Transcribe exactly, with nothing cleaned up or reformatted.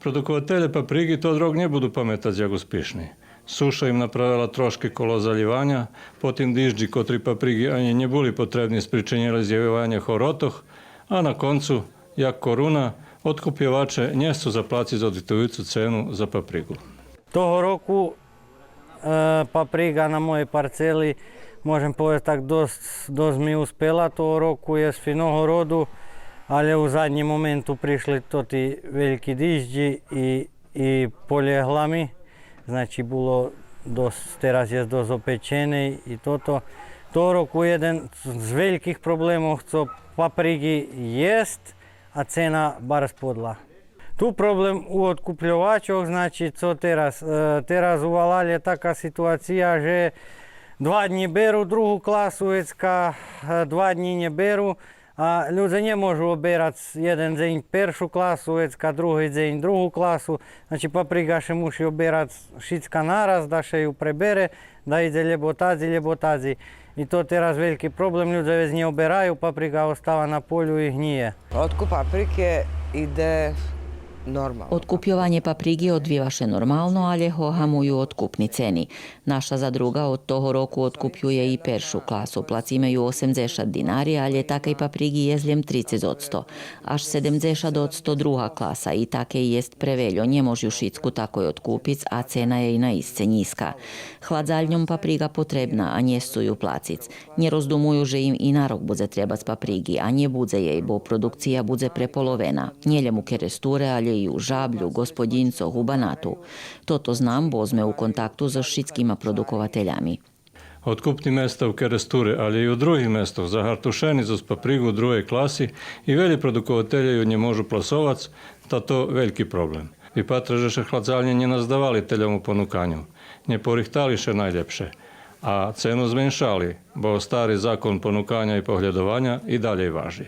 Продукователє паприґи тот рок нє буду паметац як успишни. Суша им направела трошки коло залїваня, потим дижджи котри паприґи анї нє були потребни спричинєли зявйованє хоротох, а на концу, як коруна, одкупйоваче нє сцу заплациц одвитуюцу цену за паприґу. Того року, е, паприґа на моєй парцели, можем повесц так, досц, досц ми успела того року, єст финого роду, алє у заднї моменту пришли тоти вельки дижджи и, и полєгла ми. Значи, було досц, тераз єст досц опеченей и тото. Того року єден з вельких проблемох цо паприґи єст, а цена барз подла. Ту проблем у одкупйовачох, значи, цо тераз, е, тераз у валалє така ситуация же два днї беру другу класу, вецка, е, два днї нє беру, а людзе нє можу оберац єден дзень першу класу, вецка други дзень другу класу. Значи, паприґа ше муши оберац шицка нараз, да ше ю пребере, да идзе лєбо тадзи, лєбо тадзи. И то тераз вельки проблем, людзе вец нє обераю, паприґа остава на полю и гнїє. Одкуп паприґи иде нормално. Одкупйованє паприґи одвива ше нормално, алє го гамую одкупни цени. Наша задруґа од того року одкупює и першу класу. Плациме ю осемдзешат динари, алє такей паприґи єст лєм трицец одсто. Аж седемдзешат одсто друга класа, и такей єст превельо, нє мож ю шицку такой одкупиц, а цена єй наисце нїзка. Хладзальньом паприґа потребна, а нє сцу ю плациц. Нє роздумую же им и на рок будзе требац паприґи, а нє будзе єй, бо продукция будзе преполовена. Нє лєм у Керестуре, алє и у Жаблю, Ґосподїнцох, у Банату. Тото знам, бо зме у контакту зоз шицкима продукователями. Одкупни места у Керестуре, алє и у других местох загартушени зоз паприґу другей класи и велї продукователє ю нє можу пласовац, та то вельки проблем. Випатра же ше хладзальнє нє наздавали тельому понуканю, нє порихтали ше найлєпше, а цену зменшали, бо стари закон понуканя и поглєдованя и далєй важи.